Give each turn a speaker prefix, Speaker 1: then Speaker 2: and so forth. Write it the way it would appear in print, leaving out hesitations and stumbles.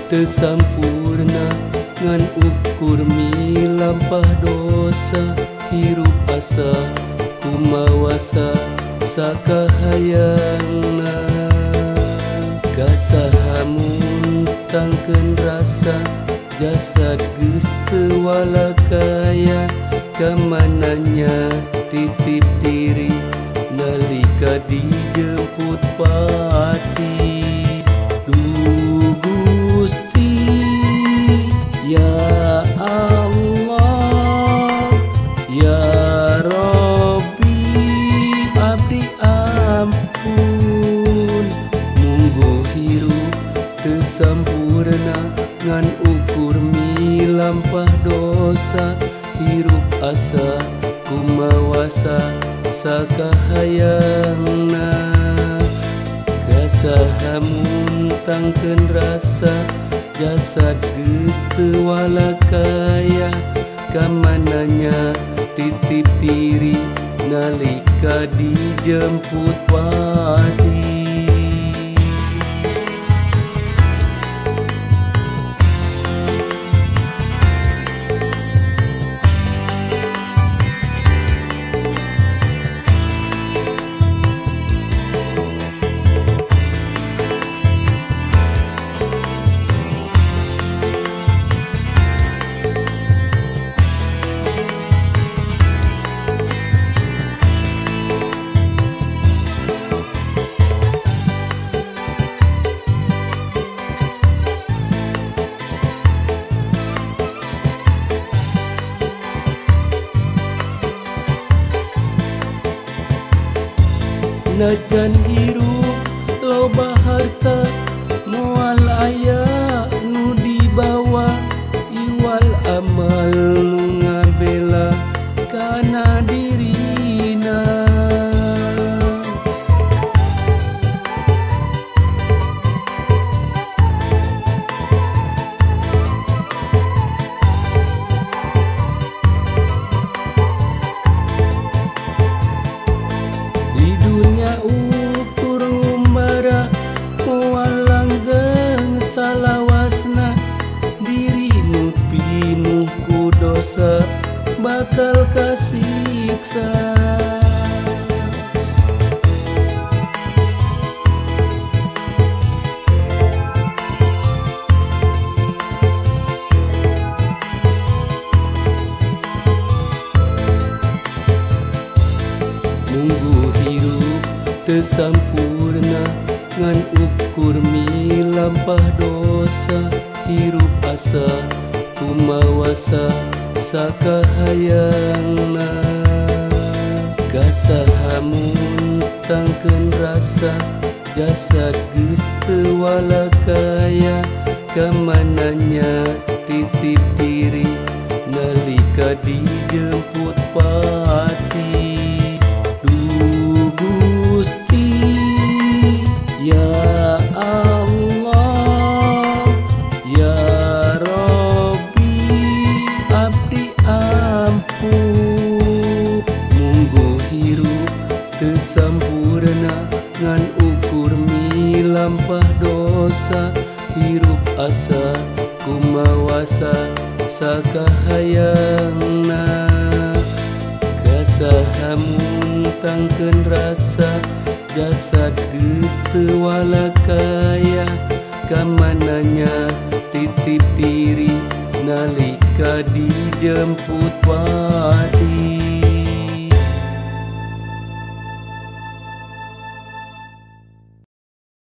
Speaker 1: teu sampurna ngan ukur milampah dosa hirup asa kumawasa sakahayangna kasaha muntangkeun rasa jasad geus teu walakaya kamananya titip diri nalika dijemput pati. Duh Gusti ya Allah ya Rabbi abdi ampun munggo hirup teu sampurna ngan ukur milampah dosa hirup asa kumawasa sakahayangna kasaha muntangkeun rasa jasad geus teu walakaya kamananya titip diri nalika dijemput pati. Najan hirup loba harta moal aya nu dibawa iwal amal nu ngabela kana dirina. Di dunya ukur ngumbara moal langgeng salawasna diri nu pinuh ku dosa bakal kasiksa. Munggu hirup teu sampurna ngan ukur milampah dosa hirup asa kumawasa sakahayangna kasaha muntangkeun rasa jasad geus teu walakaya kamananya titip diri nalika dijemput pati. Duh Gusti ya Allah ya Rabbi abdi ampun munggo hirup teu sampurna ngan ukur milampah dosa hirup asa kumawasa sakahayangna kasaha muntangkeun rasa jasad geus teu walakaya kamananya titip diri nalika dijemput pati.